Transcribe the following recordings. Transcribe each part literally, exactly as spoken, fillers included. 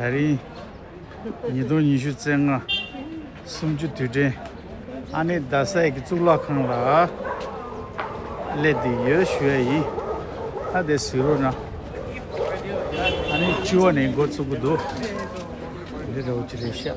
ད་རིང་ཉིས་སྟོང་ཉི་ཤུ་རྩ་ལྔ་གསུམ་བཅུ་དུས་དྲན། ཨ་ནི་རྡ་སའི་གི་གཙུག་ལག་ཁང་ལ་སླེབས་བསྡད་ཡོད་ཞུ་ཡ་ཡིན། ད་དེ་གཟིགས་རོགས་གནང་། ཨ་ནི་བཅུ་པ་ནས་འགོ་བཙུགས་ཀྱི་འདུག་འདི་འདྲ་བོ་ཅིག་རེད་ཤག་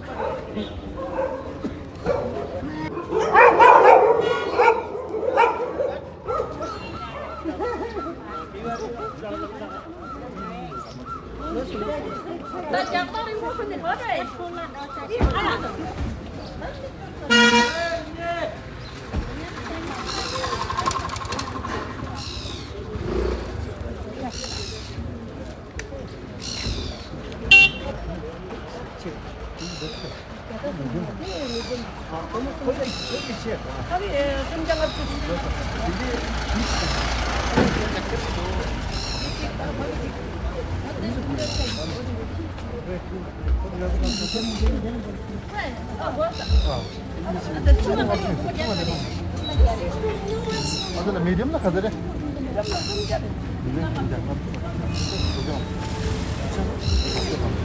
ཨ་ད་ལ་མི་རིམ་ལ་ག་ཚ་རེད།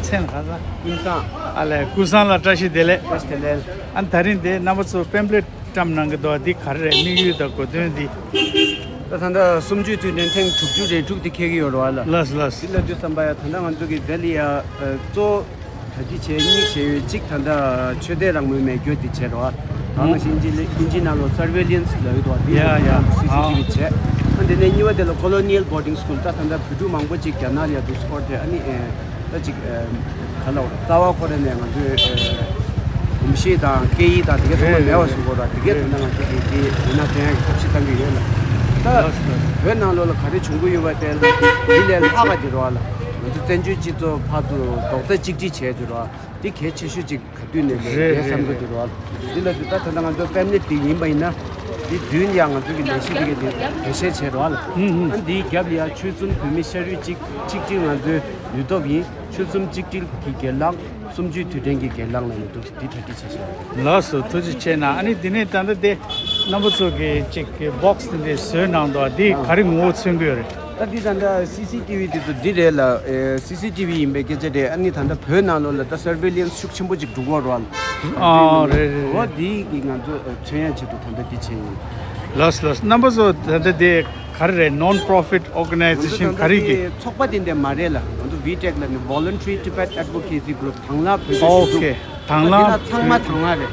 མཚན་ག་ཚ། ཀུན་བཟང་། ཨ་ལས་ཀུན་བཟང་ལགས་བཀྲ་ཤིས་བདེ་ལེགས། བཀྲ་ཤིས་བདེ་ལེགས། ཨ་ད་རིང་འདི་རྣམ་པ་ཚོ་པེམ་ཕླེ་བཀྲམ་གནང་གི་འདུག་འདི་ག་རེ་རེད། དམིགས་ཡུལ་དང་གོ་དོན་འདི། ད་ད་ལྟ་གསུམ་བཅུའི་དུས་དྲན་ཐེངས་དྲུག་ཅུ་རེ་དྲུག་འདི་འཁེལ་གྱི་ཡོད་རེད་བ་ལ། ལགས་ལགས། འདི་ལ་དུས་བསམ་པ་ཡ་ད་ལྟ་ང་ཚོ་གི་ཟེར་ལ་ཡ་གཙོ་བོ་གྲ་སྒྲིག་བྱས་གཉིས་བྱས་ཡོད། གཅིག་ད་ལྟ་ཆོས་དད་རང་མོས་མེ་སྒྱོགས་འདི་བྱས་རེད་བ། ད་ང་ཞིག་ཨིན་ཇི་ལ་ཨིན་ཇི་ནང་ལོགས་སར་ཝེ་ལི་ཡན་སི་ལབ་ཡོད་དོ། འདི་ཡ་ཡ། སི་སི་ཊི་ཝི་བྱས། ཨ་འདི་ནས་གཉིས་པ་དེ་ལ་ཀོ་ལོ་ནི་ཡལ་བོར་ཌིང་སི་ཀུལ། ད་ད་ལྟ་བོད་ཕྲུག་མང་པོ་ཅིག་རྒྱ་ནག་ལ་ཡ་འདུག་སེ་འཁོར་ཏེ། ཨ་ནི་ཨེ་ད་ཅིག་ཨེ་ག་ལ་བ་རྩ་བ་ཁོ་ར་ནས་ང་ཚོའི་ཨེ་གོམས་གཤིས་དང་སྐད་ཡིག་དང་དེ་ག་ཚང་མ་མེད་པ་བཟོ་དགོས་ར། དེ་གས་ད་ལྟ་ང་ཚོ་གི་དེ་མི་སྣ་སྟོན་ཡག་གི་ཐབས་ཤེས་གཏང་གི་ཡོད་ལ། ད་བོད་ནང་ལོགས་ལ་ག་རེ་བྱུང་གི་ཡོད་པ་དེ་ལ་འདི་ལས་ལྷག་ག་དེ་རེད་བ་ལ། ང་ཚོ་བཙན་བྱོལ་སྤྱི་ཚོགས་ཕར་ཚུར་རྡོག་རྩ་གཅིག་སྒྲིལ་བྱས་དེ་རེད་བ། འདི་གལ་ཆེ་ཤོས་ཅིག་ག་དུས་ནས་རེད་རེད་བསམ་གྱི་འདུག་ར། འདི་ལ་དུས་ད་ད་ལྟ་ང་ཚོ་པེམ་ཕླེ་ཊི་འདི་ཡིན་པ་ཡིན་ན། འདི་བདུན་ཡང་ང་ཚོ་གི་ལས་གཞི་འདི་ག་དེ་འགྲེལ་བཤད་བྱས་ར་ལ། ཨ་འདིའི་རྒྱབ་ལ་ཡང་ཆོལ་གསུམ་བོད་མི་ཤ་རུས་གཅིག་གཅིག་སྒྲིལ་ང་ཚོའི་ནུས་སྟོབས་ཡིན། ཆོལ་གསུམ་གཅིག་སྒྲིལ་གྱི་སྒེར་ལངས། གསུམ་བཅུའི་དུས་དྲན་གྱི་སྒེར་ལངས་ལ་ཡིན་འདུག་འདི་གྲ་སྒྲིག་བྱས་ཤག་ལགས་སོ། ཐུགས་རྗེ་ཆེ་གནང་། ཨ་ནི་འདི་ནས་ད་ལྟ་དེ་རྣམ་པ་ཚོ་གི་ཅིག་གི་བོག་སི་འདི་བཟོས་གནང་འདུག་འདི་ག་རེ་ངོ་བོ་མཚོན་གྱི་ཡོད་རེད། ད་འདི་ད་ལྟ་སི་སི་ཊི་ཝི་དེ་ཚོ་འདི་རེད་ལ། ཨེ་སི་སི་ཊི་ཝི་ཡིན་པའི་སྐད་ཆ་རེད། ཨ་ནི་ད་ལྟ་བོད་ནང་ལོགས་ལ་ད་སར་ཝེ་ལི་ཡན་སི་ཤུགས་ཆེན་པོ་ཅིག་འགྲོ་གི་ཡོད་རེད་བ། ཨ་རེད་རེད་རེད། འོ་འདི་གི་ང་ཚོ་མཚོན་ཡ་ཆེད་དུ་ད་ལྟ་འདི་བྱས་ཡིན། ལགས་ལགས། རྣམ་པ་ཚོ་ད་ལྟ་འདི་ག་རེ་རེད། ནོན་པོ་རོ་ཕིཊ་ཨོར་ག་ནའི་ཟེ་ཤན་ག་རེ་གི། ཚོགས་པ་དེ་འདྲ་མ་རེད་ལ། ང་ཚོ་ཝི་ཊེག་ལ་ནི་Voluntary Tibet Advocacy Group། དང་བླངས་བོད་ཀྱི་ཨོ་ཞི་ཀེ། ལུགས། དང་བླངས། འདི་ན་ཚང་མ་དང་བླངས་རེད།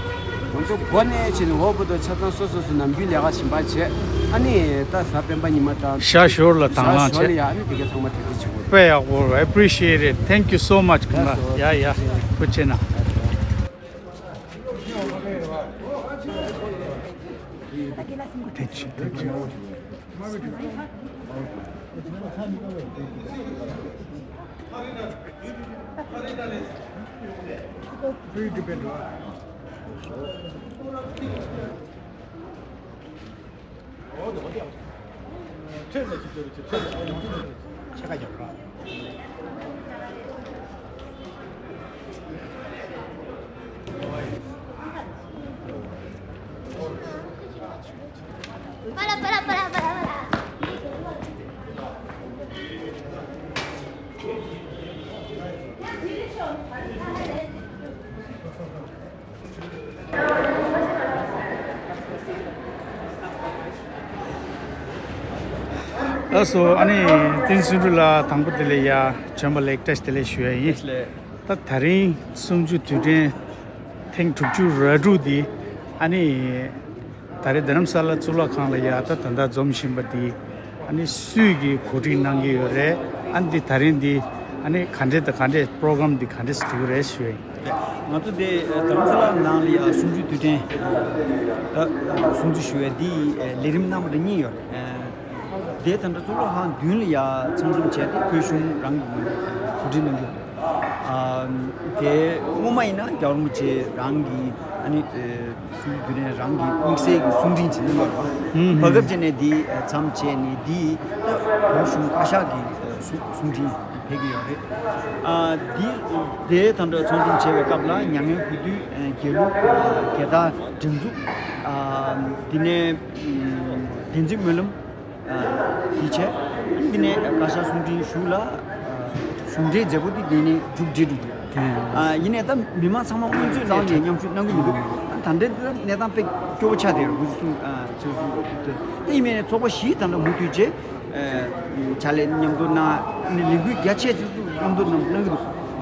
ང་ཚོ་འགོ་ནས་བྱས་ནས་འོག་བར་དུ་ཆ་ཚང་སོ་སོ་སོ་ནམ་རྒྱུན་ལས་ཀ་གཞན་པ་བྱས། ཨ་ནི་ད་གཟའ་སྤེན་པ་ཉི་མ་དང་ཞག་ཞོར་ལ་དང་བླངས་ཞག་ཞོར་ལ་བྱས། ཡ་ཨ་ནི་དེ་ག་ཚང་མ་གྲ་སྒྲིག་བྱེད་དགོས་རེད། དཔེ་ཡག་པོ། I appreciate it. Thank you so much. ཡ་ཡ། ཐུགས་རྗེ་ཆེ་གནང་། ལགས་སོ། ཨ་ནི་བསྟན་འཛིན་སུ་འབྲུག་ལགས་དང་པོ་དེ་ལས་ཡ་བྱོན་པ་ལེགས། བཀྲ་ཤིས་བདེ་ལེགས་ཞུ་ཡ་ཡིན། ད་ད་རིང་གསུམ་བཅུ་དུས་དྲན་ཐེངས་དྲུག་ཅུ་རེ་དྲུག་འདི་ཨ་ནི་ད་རེས་རྡ་རམ་ས་ལ་གཙུག་ལག་ཁང་ལ་ཡ་ད་ད་ལྟ་འཛོམས་བཞིན་པ་འདི། ཨ་ནི་སུས་ཀྱིས་གོ་སྒྲིག་གནང་གི་ཡོད་རེད། ཨ་ནི་འདི་ད་རིང་འདི་ཨ་ནི་ག་འདྲས་དང་ག་འདྲས་པོ་རོ་གྷ་རམ་འདི་ག་འདྲས་སེ་འགྲོ་གི་རེད་ཞུ་ཡ་ཡིན། ང་ཚོ་འདི་རྡ་རམ་ས་ལ་ནང་ལ་ཡ་གསུམ་བཅུའི་དུས་དྲན་ད་སྲུང་བརྩི་ཞུ་ཡ་འདི་ལས་རིམ་རྣམ་པ་གཉིས་ཡོད་རེད། དེ་ད་ལྟ་གཙུག་ལག་ཁང་མདུན་ལ་ཡ་ཚང་འཛོམས་བྱས་ཏེ་བོད་གཞུང་རང་གི་ངོས་ནས་གོ་སྒྲིག་གནང་གི་ཡོད་རེད། ཨ་དེ་སྔོན་མ་ཡིན་ན་རྒྱལ་བ་རིན་པོ་ཆེ་རང་གི་ཨ་ནི་ཨེ་གསུང་རྒྱུན་ལྡན་རང་གི་དམིགས་བསལ་གྱི་གསུང་འཕྲིན་ཅིག་གནང་ཡོད་རེད། ཧུམ་བར་ཧུམ། སྐབས་ཅིག་ནས་འདི་མཚམས་བཅད་ནས་འདི་ད་བོད་གཞུང་བཀའ་ཤག་གི་གསུང་གསུང་འཕྲིན་ཕེབས་ཀྱི་ཡོད་རེད། ཨ་འདི་དེ་ད་ལྟ་ཚང་འཛོམས་བྱས་པའི་སྐབས་ལ་མྱ་ངན་གུས་འདུད་དགེ་ལུགས་དགེ་རྟག་སྒྲིག་འཛུགས། ཨ་འདི་ནས་བདེན་ཚིག་སྨོན་ལམ། ཨ་འདི་བྱས། འདི་ནས་བཀའ་ཤག་གསུང་འཕྲིན་ཞུ་ལ། ཨ་ གཞུང་འབྲེལ་མཛད་སྒོ་དེ་དེ་ནས་མཇུག་སྒྲིལ་འགྲོ་གི་ཡོད། ཨ་ཡིན་ནའི་ད་མི་མང་ཚང་མ་སྔོན་ཚོད་ནང་ནས་མཉམ་ཞུགས་གནང་གི་མི་འདུག་ད་ལྟ་དེ་གནས་སྟངས་དཔེ་སྐྱོ་བོ་ཆགས་བསྡད་ཡོད་རེད། འུ་ཚོ་གསུང་ཨ་ཚོད་གསུང་དེ་ཡིན་ནའི་ཚོགས་པ་བཞི་ད་ལྟ་མུ་མཐུད་བྱས་ཨ་ཕྱག་ལས་མཉམ་དུ་གནང་ནས་ལས་འགུལ་རྒྱ་ཆེ་ཆེ་ཚོ་མཉམ་དུ་གནང་གནང་གི་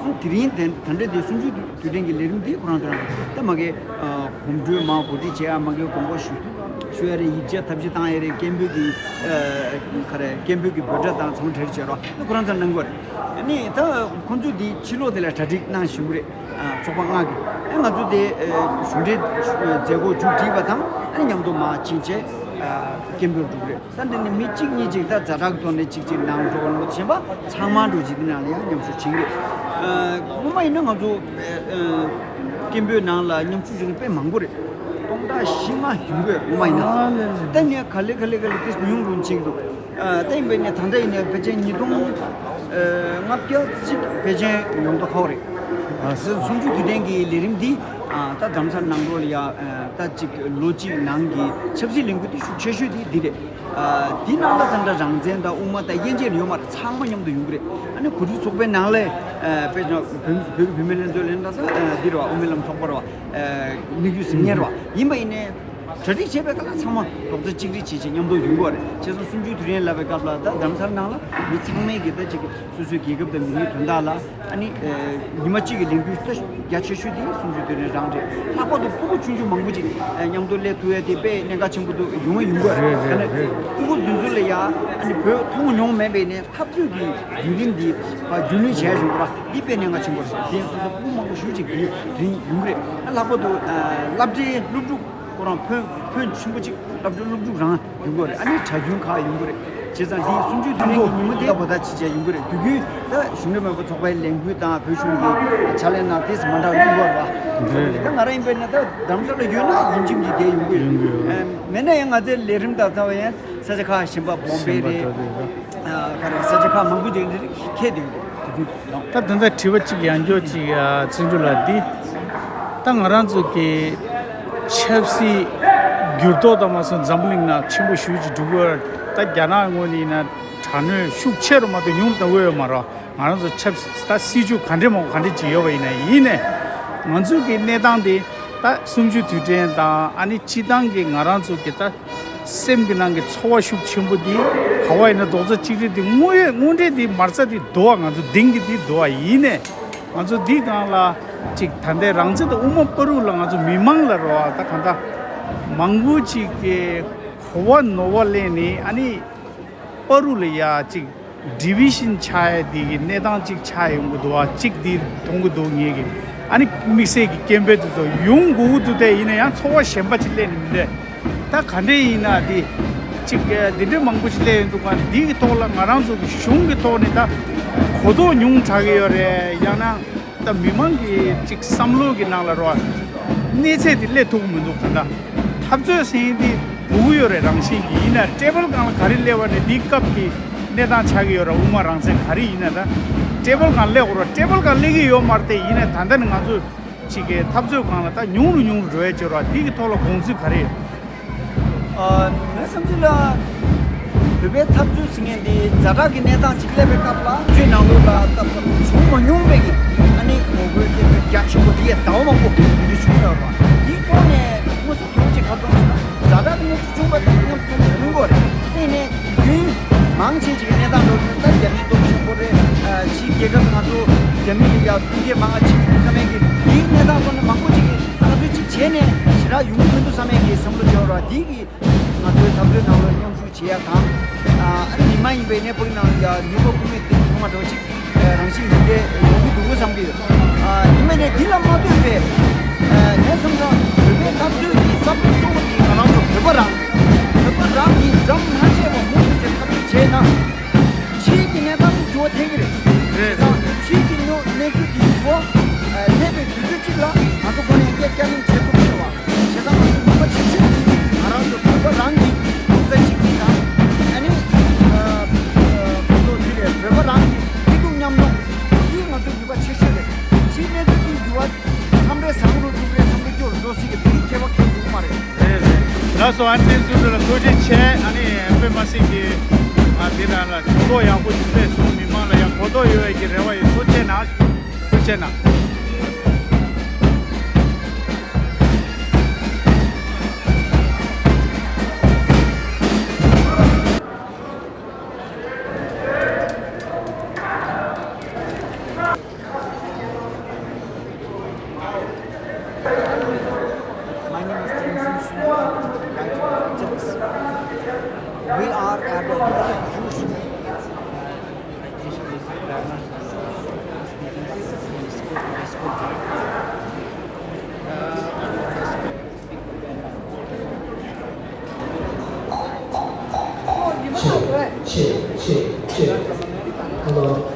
འདུག་དེ་རིང་དེ་ད་ལྟ་དེ་གསུམ་བཅུའི་དུས་དྲན་གྱི་ལས་རིམ་འདི་ཁོ་རང་ཚོ་རང་ད་མ་གི་གོམ་བགྲོད་མ་གོ་སྒྲིག་བྱེད་ཡ་མ་གི་དགོངས་པ་ཞུ་ཞུ་ཡ་རེད། ཡིག་ཆ་ཐབས་ཤེས་བཏང་ཡ་རེད། སྐད་འབོད་ཀྱི་ཨ་ག་རེ་སྐད་འབོད་ཀྱི་འབོད་སྒྲ་དང་ཚང་མ་གྲ་སྒྲིག་བྱས་རོགས་ནི་ཁོ་རང་ཚོ་གནང་དགོས་རེད། ཨ་ནི་ད་ཁོང་ཚོས་འདི་ཕྱི་ལོགས་དེ་ལ་གྲ་སྒྲིག་གནང་བཞིན་པ་རེད། ཨ་ཚོགས་པ་ལྔ་གི་ཨ་ང་ཚོ་དེ་ཨ་གཞུང་འབྲེལ་མཛད་སྒོ་མཇུག་སྒྲིལ་བ་དང་ཨ་ནི་མཉམ་དུ་མར་ཕྱིན་བྱས་ཨ་སྐད་འབོད་འགྲོ་གི་རེད། ད་འདི་ནི་མི་གཅིག་གཉིས་གཅིག་ད་ཛ་དྲག་གི་ཐོག་ནས་གཅིག་གཅིག་ནང་འགྲོ་བ་མོ་གཞན་པ་ཚང་མ་འགྲོ་བྱེད་འདི་ནང་ལ་ཡང་མཉམ་ཞུགས་བྱེད་ཀྱི་རེད། ཨ་སྔོན་མ་ཡིན་ན་ང་ཚོ་ཨ་སྐད་འབོད་ནང་ལ་མཉམ་ཞུགས་བྱེད་མཁན་དཔེ་མང་པོ་རེད། སྟོང་ཕྲག་བཞི་ལྔ་ཡོང་གི་ཡོད་སྔོན་མ་ཡིན་ན། ད་ནས་ག་ལེ་ག་ལེ་ག་ལེ་དེ་ཉུང་རུ་ཕྱིན་འདུག་ཨ་ད་ཡིན་པས་ནས་ད་ལྟ་ཡིན་ནས་ཕལ་ཆེར་ཉིས་སྟོང་ལྔ་བརྒྱ་ཅིག་ཕལ་ཆེར་ཡོང་མདོག་ཁ་པོ་རེད། ཨ་སུམ་ཅུ་དུས་དྲན་གྱི་ལས་རིམ་འདི་ཨ་ད་རྡ་རམ་ས་ལ་ནང་ལོགས་ལ་ཡ་ཨ་ད་ཅིག་ལོ་གཅིག་ནང་གི་ཆབ་སྲིད་ལས་འགུལ་འདི་ཤུགས་ཆེ་ཤོས་དེ་འདི་རེད། ཨ་འདི་ནང་ལ་ད་ལྟ་རང་བཙན་དང་དབུ་མ་དང་དབྱེ་འབྱེད་ཡོད་མ་རེད། ཚང་མ་མཉམ་དུ་ཡོང་གི་རེད། ཨ་ནི་གོ་སྒྲིག་ཚོགས་པའི་ནང་ལ་ཨ་དཔེ་ཆ་བོད་བོད་ཀྱི་བུད་མེད་ལྷན་ཚོགས་ལས་ན་ས་ཨ་འདི་རེད་བ། དབུ་མའི་ལམ་ཚོགས་པ་རེད་བ། ཨ་མི་རྒྱུད་ཟིན་ངེར་བ་ཡིན་པ་ཡིན་ནའི་གྲ་སྒྲིག་བྱས་པའི་སྐབས་ལ་ཚང་མ་རྡོག་རྩ་གཅིག་སྒྲིལ་བྱེད་ཆེད་མཉམ་དུ་ཡོང་དགོས་རེད། བྱས་ཙང་གསུམ་བཅུའི་དུས་དྲན་ལབ་པའི་སྐབས་ལ་ད་རྡ་རམ་ས་ལ་ནང་ལ་མི་ཚང་མས་ཀྱི་ད་ཅིག་སོ་སོའི་རྒྱལ་ཁབ་དང་མི་རིགས་དོན་དག་ལ་ཨ་ནི་ཨ་ཉི་མ་གཅིག་གི་ལས་འགུལ་ད་རྒྱ་ཆེ་ཤོས་དེ་གསུམ་བཅུའི་དུས་དྲན་རང་རེད། ལྷག་པར་དུ་ཕྲུ་གུ་ཆུང་ཆུང་མང་པོ་ཅིག་ཨ་མཉམ་དུ་སླེབས་ཐུབ་ཡ་དེ་དཔེ་གནད་འགག་ཆེན་པོ་འདུག་ཡོང་བ་ཡོང་དགོས་རེད། རེད་རེད་རེད། ཕྲུ་གུ་དེ་ཚོ་ལ་ཡ་ཨ་ནི་བོད་མཐོང་མྱོང་མེད་པའི་ནས་འཐབ་རྩོད་ཀྱི་བརྒྱུད་རིམ་འདི་ཨ་རྒྱུན་ལེན་བྱས་ཡོང་བ་འདི་དཔེ་གནད་འགག་ཆེན་པོ་རེད། དེ་སོ་སོ་ཕྲུ་གུ་མང་པོ་ཞེ་ཅིག་དེ་དྲན་ཡོང་གི་རེད། ཨ་ལྷག་པར་དུ་ཨ་སློབ་གྲྭའི་སློབ་ཕྲུག་ཁོ་རང་ཕོན་ཕོན་ཆེན་པོ་ཅིག་སློབ་གྲྭ་སློབ་ཕྲུག་རང་ཡོང་གི་རེད། ཨ་ནི་གྲྭ་བཙུན་ཁག་ཡོང་གི་རེད། བྱས་ཙང་འདི་གསུམ་བཅུའི་དུས་དྲན་གྱི་ཉིན་མོ་དེ་ལ་བོ་ད་ཅི་བྱས་ཡོང་གི་རེད། དུས་རྒྱུན་ད་གཞུང་འབྲེལ་མ་ཡིན་པ་ཚོགས་པའི་ལས་འགུལ་དང་བོད་གཞུང་གི་ཕྱག་ལས་གནང་དེ་ཚོ་མ་འདྲ་བ་ཡོང་གི་རེད་བ། རེད་རེད། ད་ང་རང་ཡིན་པས་ན་ད་རྡ་རམ་ས་ལ་ཡོད་ན་ཡིན་གཅིག་མིན་གཅིག་དེ་ཡོང་གི་ཡོད། ཡོང་གི་ཡོད། ཨ་མེད་ན་ཡང་ང་ཚོའི་ལས་རིམ་དང་ལྟ་བ་ཡང་ས་ཆ་ཁག་གཞན་པ་བོམ་པེ་གཞན་པ་རེད། འགྲོ་གི་ཡོད། ཨ་ག་རེ་ས་ཆ་ཁག་མང་པོ་ཅིག་འདིར་ཁེལ་བསྡད་ཡོད་དུས་རྒྱུན་ནང་། ད་ད་ལྟ་དྲི་བ་གཅིག་ཡང་བསྐྱར་གཅིག་ཨ་བརྩོན་འགྲུས་ལགས་འདི། ད་ང་རང་ཚོ་གི་ཆབ་སྲིད་འགྱུར་ལྡོག་དང་མ་སོང་འཛམ་བུ་གླིང་ནང་ཆེན་པོ་ཞེ་ཅིག་འགྲོ་གི་ཡོད། ད་རྒྱ་ནག་ངོས་ནས་ཡིན་ན་དྲག་གནོན་ཤུགས་ཆེ་རུ་མ་གཏོགས་ཉུང་རུ་གཏོང་གི་ཡོད་མ་རེད། ང་རང་ཚོ་ཆབ་སྲིད་ད་སྲིད་ཇུས་ག་འདྲས་མང་པོ་ག་འདྲས་ཅིག་ཡོད་པ་ཡིན་ན་ཡིན་ནས་ང་ཚོ་གི་གནས་སྟངས་འདི་ད་གསུམ་བཅུའི་དུས་དྲན་དང་ཨ་ནི་སྤྱི་བཏང་གི་ང་རང་ཚོ་གི་ད་སེམས་ཀྱི་ནང་གི་ཚོར་བ་ཤུགས་ཆེན་པོ་འདི་ག་བ་ཡིན་ན་རྡོག་རྩ་གཅིག་སྒྲིལ་འདི་དངོས་ཡོད་དངོས་འབྲེལ་འདི་མ་རྩ་འདི་འདུག་བ། ང་ཚོ་གདེང་གི་འདི་འདུག་བ། ཡིན་ནས་ང་ཚོ་འདི་སྒང་ལ་ཅིག་ད་ལྟའི་རང་བཙན་དང་དབུ་མ་བར་དུ་ལ་ང་ཚོ་མི་མང་ལ་རོ་ད་གང་ལྟར་མང་པོ་ཅིག་གི་གོ་བ་ནོར་བ་ལེན་ནས་ཨ་ནི་བར་དུ་ལ་ཡ་ཅིག་ཌི་བི་ཤན་ཆགས་ཡ་དེ་གི་གནས་སྟངས་གཅིག་ཆགས་ཡོང་གི་འདུག་བ། གཅིག་འདི་མཐོང་གི་འདུག་ངེད་ཀྱི་ཨ་ནི་དམིགས་བསལ་གྱི་སྐད་འབོད་དེ་ཚོ་ཡོང་དགོས་ཀྱི་འདུག་དེ་ཡིན་ན་ཡང་ཚོར་བ་གཞན་པ་ཅིག་སླེབས་ནས་མི་འདུག་ད་ག་འདྲས་ཡིན་ན་དེ་གཅིག་འདི་འདྲས་མང་པོ་ཞིག་སླེབས་ཡོང་འདུག་ག་འདི་གི་ཐོག་ལ་ང་རང་ཚོ་གི་གཞུང་གི་ཐོག་ནས་ད་གོ་རྟོགས་ཉུང་དྲགས་ཀྱི་ཡོད་རེད། ཡང་ན་ད་མི་མང་གི་གཅིག་བསམ་བློ་གི་ནང་ལ་རོ་གནས་ཚད་དེ་སླེབས་ཐུབ་ཀྱི་མི་འདུག་ག་འདྲ། འཐབ་རྩོད་ཟེར་མཁན་དེ་དགོས་ཀྱི་ཡོད་རེད། རང་བཞིན་གྱིས་ཡིན་ན་ཊེ་བལ་སྒང་ལ་ག་རེ་སླེབས་པ་ནས་འདི་སྐབས་ཀྱི་གནས་སྟངས་ཆགས་ཀྱི་ཡོད་རེད། དབུ་མ་རང་བཙན་ག་རེ་ཡིན་ན་ད་ཊེ་བལ་སྒང་སླེབས་དགོས་རེད། ཊེ་བལ་སྒང་སླེབས་ཀྱི་ཡོད་མ་རེད་དེ། ཡིན་ན་ད་ལྟ་ནས་ང་ཚོ་གཅིག་གི་འཐབ་རྩོད་སྒང་ལ་ད་ཉུང་རུ་ཉུང་རུ་འགྲོ་ཡ་ཅིག་ཡོད་རེད། འདི་གི་ཐོག་ལ་དགོངས་ཚུལ་ག་རེ་ཡོད། ཨ་ངའི་བསམ་ཚུལ་ལ་བོད་པའི་འཐབ་རྩོད་ཟེར་མཁན་འདི་ཛ་དྲག་གི་གནས་སྟངས་ཅིག་སླེབས་པའི་སྐབས་ལ་ཆོས་ནང་ལོགས་ལ་སྐབས་བྱུང་མ་མྱོང་པའི་གི་ཨ་ནི་ངོ་རྒོལ་སྐད་འབོད་རྒྱ་ཆེན་པོ་འདི་ཡ་ཟླ་བ་མང་པོ་འདི་འདྲ་བྱུང་ཡོད་རེད་བ། འདིའི་ཐོག་ནས་དངོས་སུ་དོན་གཅིག་ག་རེ་མཐོང་ཟེར་ན་ཛ་དྲག་གི་གནས་ཚུལ་བྱུང་བ་དང་མཉམ་དུ་མཐུན་དགོས་རེད། དེ་ནས་རྒྱུན་མང་ཆེ་ཅིག་གི་གནས་སྟངས་འགྲོ་དུས་ད་རྒྱ་མིའི་སྟོབས་ཆེན་པོ་རེད། ཨ་ཕྱིའི་རྒྱལ་ཁབ་ང་ཚོ་རྒྱ་མི་ལ་ཡ་སྐུལ་འདེད་མང་ང་ཅིག་བསམ་མེད་ཀྱི་འདིའི་གནས་སྟངས་ཐོག་ནས་མང་པོ་ཅིག་གིས་ང་ཚོས་ཅིག་བྱས་ནས་ཞེ་དྲག་ཡོང་གི་མི་འདུག་བསམ་མེད་ཀྱི་བསམ་བློ་བྱེད་རོགས། འདི་གིས་ང་ཚོའི་འཐབ་རྩོད་ནང་ལ་མཉམ་ཞུགས་བྱེད་ཡ་དང་། ཨ་ནི་མི་མ་ཡིན་པའི་གནས་སྤོ་གི་ནང་ལ་ཡ་ནུས་པ་ཕུན་མེད་དེ་ཡོང་བ་འདྲ་བོ་ཅིག་རང་བཞིན་ངོས་འཛིན་ཡོང་གི་འདུག་བསམ་གྱི་ཡོད། ཨ་ཡིན་མིན་ནས་འདི་ལ་མ་ལྟོས་པའི་ཨ་ངས་བསམ་ན་བོད་པའི་འཐབ་རྩོད་ཀྱི་ས་བོན་གཙོ་བོ་དེ་ང་རང་ཚོ་བོད་པ་རང་རེད། བོད་པ་རང་གིས་མཚམས་མ་ཆད་པར་མུ་མཐུད་དེ་འཐབ་རྩོད་བྱས་ན། ཕྱིའི་གི་གནས་སྟངས་འགྱུར་བ་ཐེབས་ཀྱི་རེད། རེད། ད་ཕྱིའི་གི་གནོད་གནས་ཚུལ་གྱི་འགྱུར་བ་ཐེབས་པའི་དུས་ཚོད་གཅིག་ལ་ང་ཚོ་ཁོ་ནས་སྐད་བསྐྱར་གླེང་བྱེད་ཐུབ་ཀྱི་རེད་བ། བྱས་ཙང་ང་ཚོ་ནུས་པ་ཇི་སྲིད་ང་རང་ཚོ་བོད་པ་རང་གི་རྡོག་རྩ་གཅིག་སྒྲིལ་དང་། ཨ་ནི་ཁོ་ཚོ་འདི་རེད། བོད་པ་རང་གི་སྐྱིད་སྡུག་མཉམ་མྱོང་འདི་ང་ཚོའི་ནུས་པ་ཆེ་ཤོས་རེད། ཕྱིའི་གནས་ཚུལ་གྱི་འགྱུར་བ་མཚམས་རེ་བཟང་རུ་འགྲོ་རེད། མཚམས་རེ་སྐྱོ་རུ་འགྲོ་སྲིད་ཀྱི་དེའི་ཁྱད་པར་གང་ཡང་ཡོད་མ་རེད། རེད་རེད། ལགས་སོ། ཨ་ནི་བསྟན་འཛིན་ལགས་ཐུགས་རྗེ་ཆེ། ཨ་ནི་དཔེ་མ་སྲིད་ཀྱི་ཨ་འདི་རང་ལ་གྲོས་ཚོགས་ཡག་པོ་ཞིག་སྤེལ་སོང་། མི་མང་ལ། ཡང་གོ་རྟོགས་ཡོད་པའི་གི་རེ་བ་ཡོད། ཐུགས་རྗེ་གནང་། ཐུགས་རྗེ་གནང་། My name is Tenzin Shuya. I'm from Los Angeles. We are at a very huge Check, check, check, check. Hello.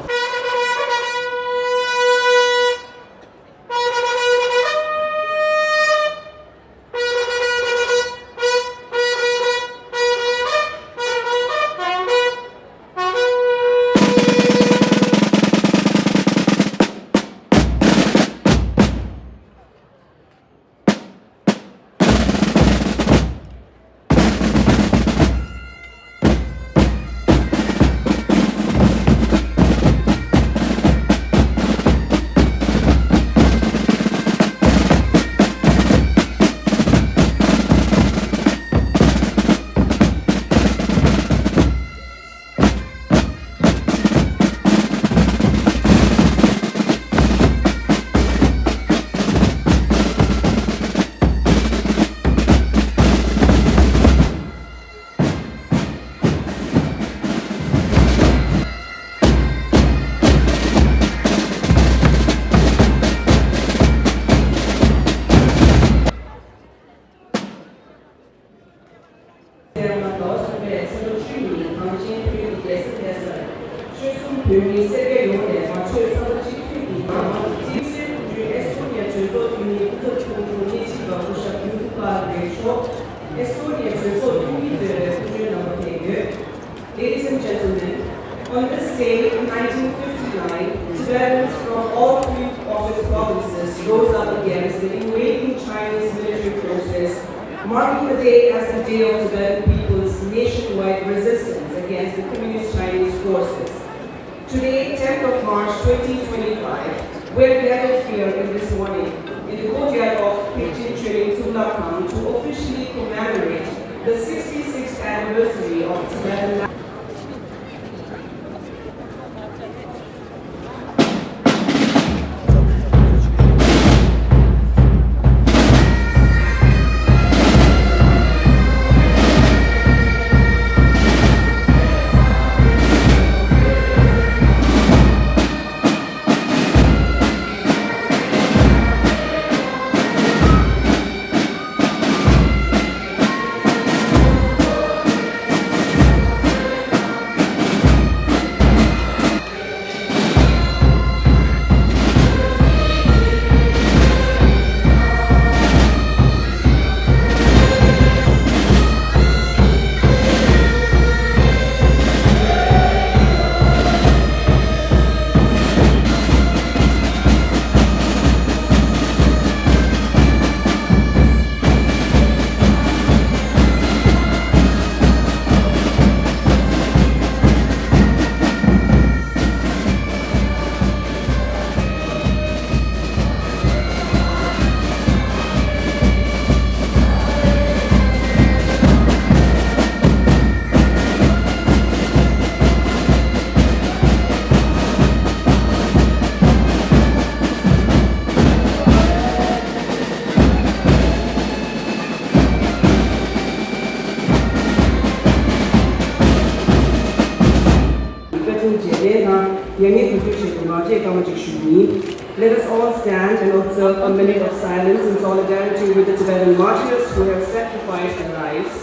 སེར་མ་མདོ་གསུམ་པའི་ཚེས་ལོ་བཅུ་ཉིན་གངས་ཅན་བོད་ཀྱི་རྒྱལ་ས་ལྷ་སར། ཆོལ་གསུམ་བོད་མི་སེར་སྐྱ་ཡོངས་ནས་མ་གྲོས་བསམ་པ་གཅིག་མཐུན་གྱིས་ནང་དམིགས་བསལ་དབུ་བརྙེས་ཨེ་སི་ཊོ་ནི་ཡ་གྲོས་ཚོགས་འཐུས་མི་སྐུ་ཚབ་ཚོགས་དྲུང་དབྱེ་ཞིབ་པ་སྐུ་ཞབས་ཡུ་ཐུ་པ་རེ་མཆོག་ཨེ་སི་ཊོ་ནི་ཡ་གྲོས་ཚོགས་འཐུས་མི་ཚོས་སྐུ་མགྲོན་གནང་བ་ཕེབས་ཡོད། Ladies and gentlemen, on this day in nineteen fifty-nine, Tibetans from all three of its provinces rose up against the invading Chinese military forces, marking the day as the day of Tibetan people's nationwide resistance against the communist Chinese forces. Today, tenth of March twenty twenty-five, we're gathered here in this morning in the courtyard of Pekchen Choeling Tsuklak Khang to officially commemorate the sixty-sixth anniversary of Tibetan བཀའ་དྲིན་རྗེས་དྲན་དང་མྱ་ངན་གུས་འདུད་ཆེད་དུ་ངག་བཅད་སྐར་མ་གཅིག་ཞུ་གི་ཡིན། Let us all stand and observe a minute of silence in solidarity with the Tibetan martyrs who have sacrificed their lives.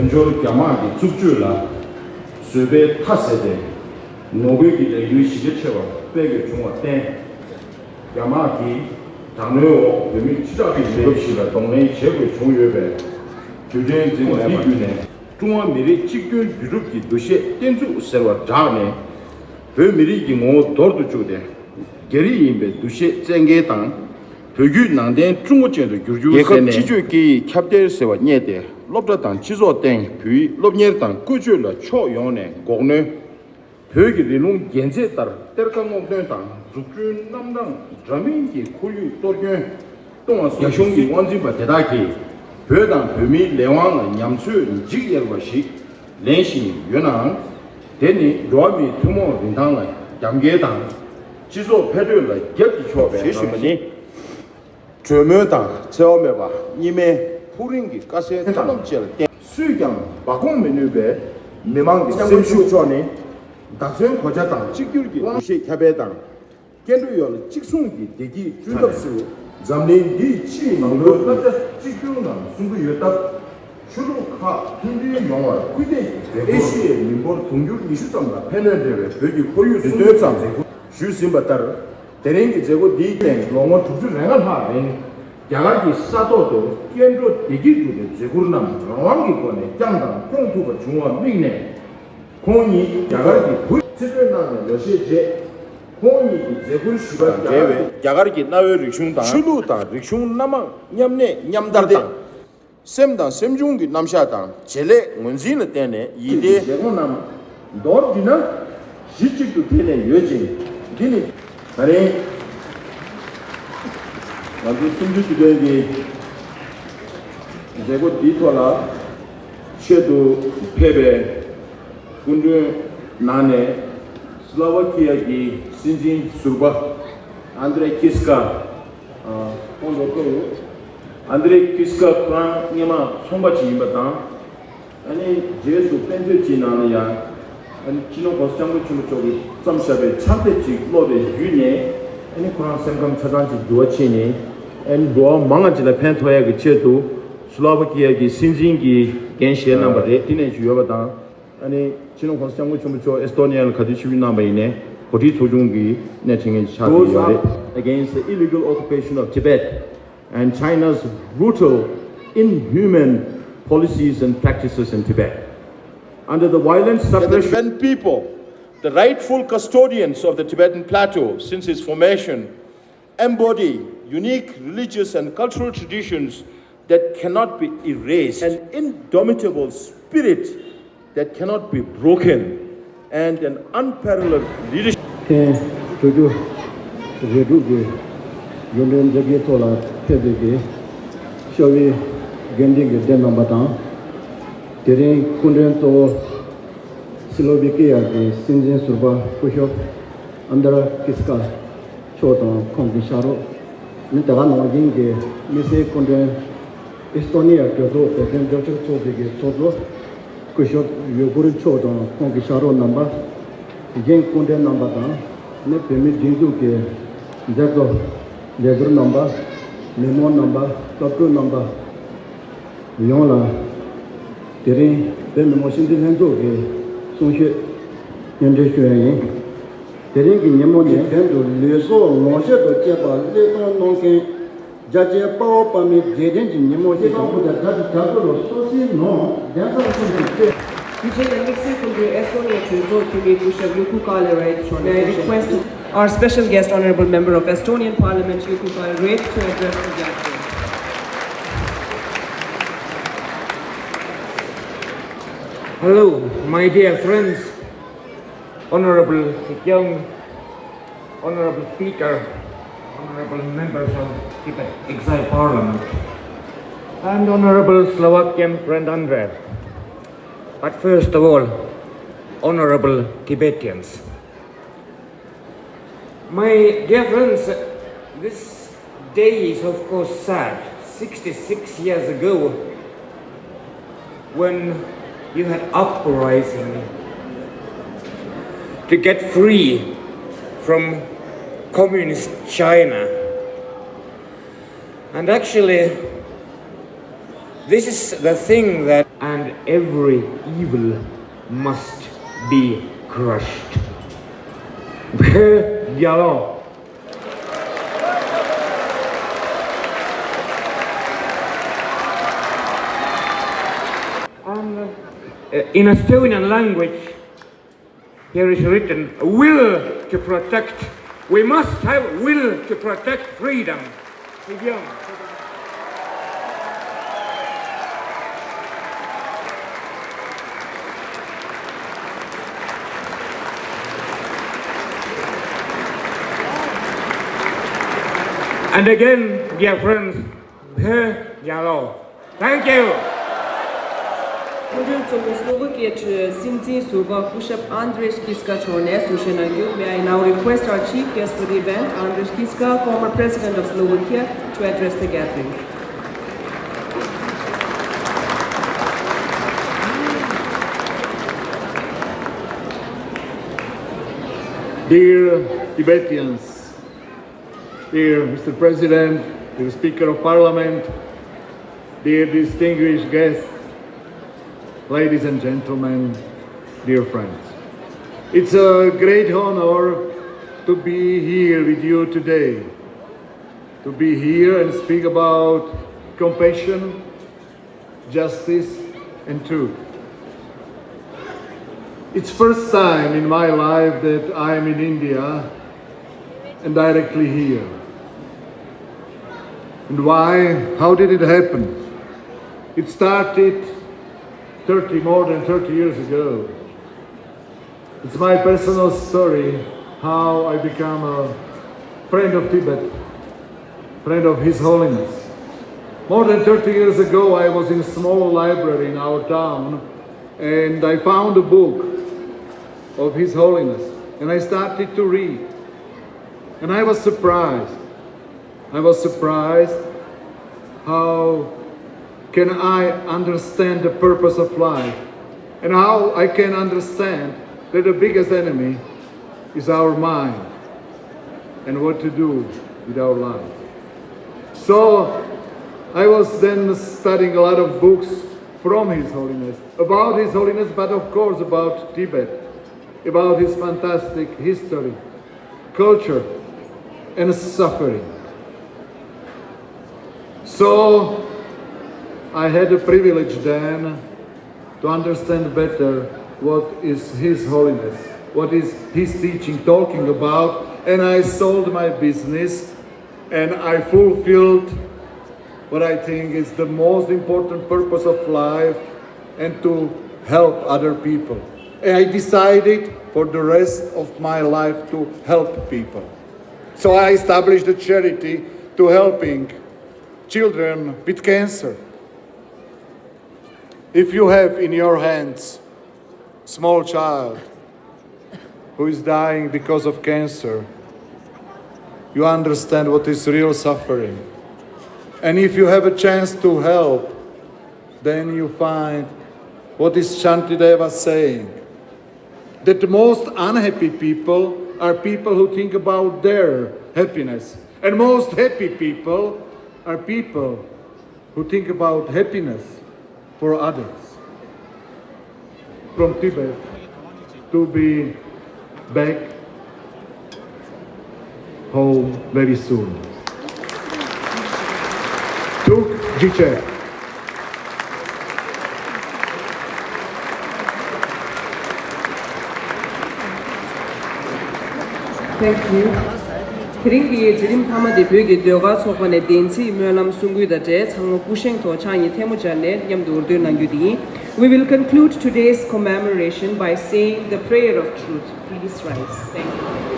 འབྱོར་རྒྱ་དམག་གི་རྩུབ་སྤྱོད་ལ་བཟོད་པའི་མཐའ་ཟད་དེ། ངོ་རྒོལ་གྱི་ལས་འགུལ་གཞི་རྒྱ་ཆེ་བ་སྤེལ་དགོས་བྱུང་བར་བརྟེན། རྒྱ་དམག་གིས་དྲག་གནོན་འོག་བོད་མི་ཁྲི་ཕྲག་གི་རྒྱལ་ཁབ་ཞིག་ལ་གདོང་ལེན་བྱེད་དགོས་བྱུང་ཡོད་པས། དུས་དྲན་འཛིན་གྲྭ་འདི་བརྒྱུད་ནས་ཀྲུང་ཧྭ་མི་རིགས་གཅིག་མཐུན་འདུས་གྲུབ་ཀྱི་འདུ་ཤེས་བརྟན་ཚུགས་ཟེར་བ་བསྒྲགས་ནས། བོད་མི་རིགས་ཀྱི་ངོ་བོ་འདོར་དུ་བཅུག་སྟེ། རྒྱ་རིགས་ཡིན་པའི་འདུ་ཤེས་བཙན་འགེལ་དང་། བོད་བརྒྱུད་ནང་བསྟན་ཀྲུང་གོ་ཅན་དུ་བསྒྱུར་རྒྱུ་ཟེར་ནས། རྒྱལ་ཁབ་སྤྱི་སྤྱོད་སྐད་ཡིག་ཁྱབ་གདལ་ཟེར་བ་བསྙད་དེ། སློབ་གྲྭ་དང་སྤྱི་ཚོགས་སྟེང་བོད་ཡིག་སློབ་གཉེར་དང་བཀོལ་སྤྱོད་ལ་ཕྱོགས་ཡོངས་ནས་འགོག་གནོན། བོད་ཀྱི་རིང་ལུགས་རྒྱལ་མཛེས་ལྟར་གཏེར་ཁ་སྔོག་འདོན་དང་འཛུགས་སྐྲུན་རྣམ་གྲངས་འདྲ་མིན་གྱི་ཁོར་ཡུག་གཏོར་སྐྱོན་གཏོང་བ་སོགས། རྒྱ་གཞུང་གི་དབང་འཛིན་པ་དེ་དག་གིས་བོད་དང་བོད་མིའི་ལས་དབང་ལ་ཉམས་ཚོད་འཇིགས་ཡེར་བ་ཞིག་ལེན་བཞིན་ཡོད་ནའང་། དེ་ནི་འགྲོ་བ་མིའི་ཐུན་མོང་རིན་ཐང་ལ་རྒྱབ་འགལ་དང་། སྤྱི་ཚོགས་འཕེལ་འགྲོས་ལ་རྒྱབ་ཀྱིས་ཕྱོགས་པའི། ཞེས་ཞུས་པ་ནི། གྲོས་མོལ་དང་འཚེ་བ་མེད་པ་གཉིས་སྨན་ཕུགས་རིང་གི་དཀའ་སེལ་ཐབས་ལམ་བཅས་ལ་བརྟེན། སུས་ཀྱང་འབག་འཁུམ་མི་ནུས་པའི་མི་མང་གི་སེམས་ཤུགས་མཆོག་ནི། བདག་བཙན་གོ་ཆ་དང་གཅིག་གྱུར་གྱི་འདུ་ཤེས་ཁྱབ་སྤེལ་དང་། སྐྱེ་འགྲོ་ཡོངས་ལ་གཅིག་མཚུངས་ཀྱི་བདེ་སྐྱིད་བསྐྲུན་ཐབས་སུ། འཛམ་གླིང་འདིའི་ཕྱིའི་ནང་ལོགས་བསླབ་བྱ་གཅིག་མཐུན་ངང་སྲུང་གི་ཡོད་སྟབས། ཆོས་ལུགས་ཁག་མཐུན་སྒྲིལ་ཡོང་བར་སྐུལ་འདེད་ཀྱི་མཛད་སྒོར། ཨེ་ཤི་ཡའི་མི་འབོར་དུང་ཕྱུར་ཉི་ཤུ་ཙམ་ལ་ཕན་གནོད་འབྲེལ་བའི་བོད་ཀྱི་ཁོར་ཡུག་སྲུང་སྐྱོབ་ཙམ་མཛད་སྒོ་ཞུས་ཟིན་པ་ལྟར། དེ་རིང་གི་མཛད་སྒོ་འདིའི་སྟེང་ལོ་ངོ་དྲུག་ཅུ་རེ་ལྔ་ལྷག་རིང་རྒྱ་གར་གྱི་ས་ཐོག་ཏུ་སྐྱེ་འགྲོ་བདེ་སྐྱིད་སྒྲུབ་པའི་མཛད་ཁུར་རྣམས་རང་དབང་གི་སྒོ་ནས་བསྐྱངས་དང་སྐྱོང་ཐུབ་པ་བྱུང་བ་དམིགས་ནས། ཁོང་ཉིད་རྒྱ་གར་གྱི་བུ་རྩིས་སྤྲོད་གནང་ནས་ལོ་ཤས་རྗེས། ཁོང་ཉིད་ཀྱི་མཛད་ཁུར་ཞུས་པ། དང་འབྲེལ་བའི་རྒྱ་གར་གྱི་གནའ་བོའི་རིག་གཞུང་དང་། ཆོས་ལུགས་དང་རིག་གཞུང་སྣ་མང་མཉམ་གནས་མཉམ་དར་དང་། སེམས་དང་སེམས་བྱུང་གི་རྣམ་གཞག་དང་བྱེད་ལས་ངོས་འཛིན་ལ་བརྟེན་ནས་ཡིད་བདེ། མཛད་སྒོ་རྣམས་མདོར་བསྡུས་ན་གཞི་གཅིག་ཏུ་འཕེལ་ནས་ཡོད་ཅིང་། འདི་ནི་ད་རེས་ང་ཚོ་གསུམ་བཅུ་དུས་སྟོན་གྱི་མཛད་སྒོ་འདིའི་ཐོག་ལ་ཆེད་དུ་ཕེབས་པའི་སྐུ་མགྲོན་ནང་ནས་སི་ལོ་ཝ་ཁི་ཡ་གི་སྲིད་འཛིན་ཟུར་པ་ཨན་དྲེ་ཀིས་ཀ། ཁོང་ལོ་ཁོ་ཡོད། ཨན་དྲེ་ཀིས་ཀ་ཁོ་རང་སྔོན་མ་ཚོང་པ་ཅིག་ཡིན་པ་དང་། ཨ་ནི་རྗེས་སུ་དཔེ་མཛོད་ཅིག་ནང་ལ་ཡང་། ཨ་ནི་སྤྱི་ནོར་༸གོང་ས་༸སྐྱབས་མགོན་ཆེན་པོ་མཆོག་གིས་བརྩམས་བཞག་པའི་ཕྱག་དེབ་ཅིག་ཀློག་པའི་བརྒྱུད་ནས། ཨ་ནི་ཁོ་རང་སེམས་ཁམས་ཆ་ཚང་ཅིག་འགྱུར་བ་ཕྱིན་ནས། ཨ་ནི་འགྲོ་བ་མང་ང་ཅིག་ལ་ཕན་ཐོགས་ཡག་གི་ཆེད་དུ་སི་ལོ་ཝ་ཁི་ཡ་གི་སྲིད་འཛིན་གྱི་འགན་བཞེས་གནང་བ་རེད། དེ་ནས་ཅིག་ཡོད་པ་དང་། ཨ་ནི་སྤྱི་ནོར་༸གོང་ས་༸སྐྱབས་མགོན་ཆེན་པོ་མཆོག་ཨེ་སི་ཐོ་ནི་ཡ་ལ་ག་དུས་ཆིབས་བསྒྱུར་གནང་བ་ཡིན་ནའི་འགོ་ཁྲིད་ཚོགས་ཆུང་གི་གནས་ཆེན་ངེས་ཅིག་ཆགས་ཀྱི་ཡོད་རེད། Rose up against the illegal occupation of Tibet and China's brutal, inhuman policies and practices in Tibet. Under the violent suppression, the Tibetan people, the rightful custodians of the Tibetan plateau since its formation, embody unique religious and cultural traditions that cannot be erased, an indomitable spirit that cannot be broken, and an unparalleled leadership. ཐེངས་དྲུག་ཅུ་རེ་དྲུག་གི་གཞུང་འབྲེལ་མཛད་སྒོའི་ཐོག་ལ་ཕེབས་པའི་གི་ཤོ་བའི་དགེ་འདུན་གྱི་སྡེ་རྣམ་པ་དང་། དེ་རིང་སྐུ་མགྲོན་གཙོ་བོ་སི་ལོ་ཝི་ཀི་ཡ་གི་སྲིད་འཛིན་ཟུར་པ་སྐུ་ཞབས་ཨན་དྲེ་ཀིས་ཀ་མཆོག་དང་ཁོང་གི་ཕྱག་རོགས། ནི་དེ་ག་ནང་བཞིན་གྱི་དམིགས་བསལ་སྐུ་མགྲོན་ཨེ་སི་ཐོ་ནི་ཡ་གྲོས་ཚོགས་བོད་དོན་རྒྱབ་སྐྱོར་ཚོགས་པའི་གི་ཚོགས་གཙོ་སྐུ་ཞབས་ཡུ་གུར་མཆོག་དང་ཁོང་གི་ཕྱག་རོགས་རྣམ་པ། གཞན་སྐུ་མགྲོན་རྣམ་པ་དང་། ནི་བོད་མིའི་སྒྲིག་འཛུགས་ཀྱི་མཛད་གཙོ་ལས་ཟུར་རྣམ་པ། མི་མང་རྣམ་པ། སློབ་ཕྲུག་རྣམ་པ་ཡོངས་ལ་དེ་རིང་བོད་མི་མང་སྤྱི་འཐུས་ལྷན་ཚོགས་ཀྱི་གསུང་ཆོས་སྙན་སྒྲོན་ཞུ་ཡ་ཡིན། དེ་རིང་གི་ཉིན་མོ་ནི་དོན་དུ་ལུས་སྲོག་ངོ་ཤེས་དང་བཅས་པ་བློས་གཏོང་གནང་མཁན་རྒྱ་ཆེའི་དཔའ་བོ་དཔའ་མོའི་རྗེས་དྲན་གྱི་ཉིན་མོ་ཞིག་དང་། ཆིག་སྟོང་དགུ་བརྒྱ་བརྒྱད་ཅུ་གྱ་དགུ་ལོ་སོ་སོའི་ནང་གདན་ས་གསུམ་གྱི་སྟེང་། དེ་རྗེས་ལ་དམིགས་བསལ་སྐུ་མགྲོན་ཨེ་སི་ཐོ་ནི་ཡ་གྲོས་ཚོགས་འཐུས་མི་སྐུ་ཞབས་ཡུ་ཀུ་ཀ་ལེ་རེད། May I request our special guest, Honorable Member of Estonian Parliament, Yuku Kale Reit, to address the gathering. Hello, my dear friends, Honorable Sikyong, Honorable Speaker, Honorable Members of Tibet Exile Parliament, and Honorable Slovakian friend Andre. But first of all, Honorable Tibetans. My dear friends, this day is of course sad. Sixty-six years ago, when you had uprising to get free from communist China. And actually, this is the thing that, and Every evil must be crushed. Bhö yalo. And uh, in Estonian language, here is written, will to protect. We must have will to protect freedom. And again, dear friends, bhö yalo. Thank you. སྐུ་མགྲོན་གཙོ་བོ་སློ་ཝི་ཀི་ཡའི་སྲིད་འཛིན་ཟུར་པ་སྐུ་ཞབས་ཨན་དྲེ་ཀིས་ཀ་མཆོག་ནས་གསུང་བཤད་གནང་རྒྱུ། May I now request our chief guest for the event, Andrej Kiska, former president of Slovakia, to address the gathering. Dear Tibetans, dear Mister President, dear Speaker of Parliament, dear distinguished guests, ladies and gentlemen, dear friends. It's a great honor to be here with you today, to be here and speak about compassion, justice, and truth. It's first time in my life that I am in India and directly here. And why? How did it happen? It started thirty, more than thirty years ago. It's my personal story how I become a friend of Tibet, friend of His Holiness. More than thirty years ago, I was in a small library in our town, and I found a book of His Holiness, and I started to read. And I was surprised. I was surprised how can I understand the purpose of life and how I can understand that the biggest enemy is our mind and what to do with our life. So I was then studying a lot of books from His Holiness, about His Holiness, but of course about Tibet, about his fantastic history, culture, and suffering. So I had the privilege then to understand better what is His Holiness, what is his teaching talking about, and I sold my business and I fulfilled what I think is the most important purpose of life and to help other people. And I decided for the rest of my life to help people. So I established a charity to helping children with cancer. If you have in your hands small child who is dying because of cancer, you understand what is real suffering. And if you have a chance to help, then you find what is Shantideva saying, that the most unhappy people are people who think about their happiness. And most happy people are people who think about happiness for others. From Tibet to be back home very soon. Tuk jiche. Thank you. དེ་རིང་གི་མཛད་རིམ་མཐའ་མ་དེ་བོད་ཀྱི་ཟློས་གར་ཚོགས་པ་ནས་བདེན་ཚིག་སྨོན་ལམ་གསུང་སྐུལ་དང་འབྲེལ་ཚང་མ་སྐུ་བཞེངས་ཐོག་ཕྱག་གཉིས་ཐལ་མོ་སྦྱར་ནས་མཉམ་དུ་འུར་འདོན་གནང་རྒྱུ་དེ་ཡིན། We will conclude today's commemoration by saying the prayer of truth. Please rise. Thank you.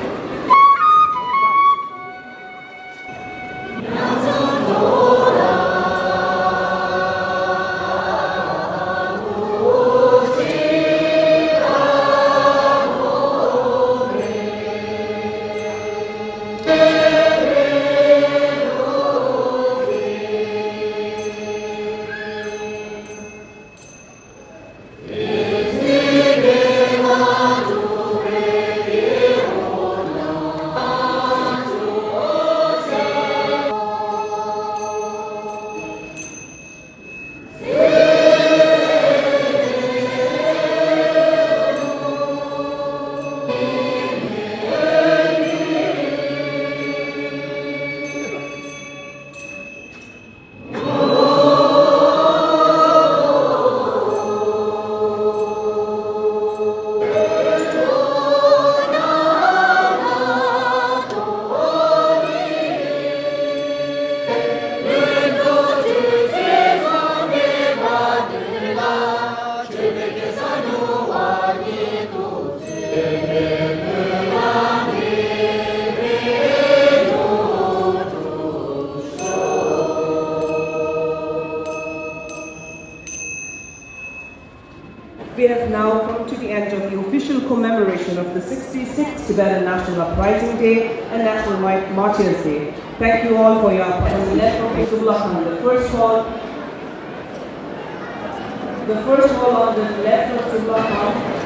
commemoration of the sixty-sixth Tibetan National Uprising Day and National Mar- Martyrs Day. Thank you all for your participation. Left of Tsublakhan, the first hall, the first hall on the left of Tsublakhan.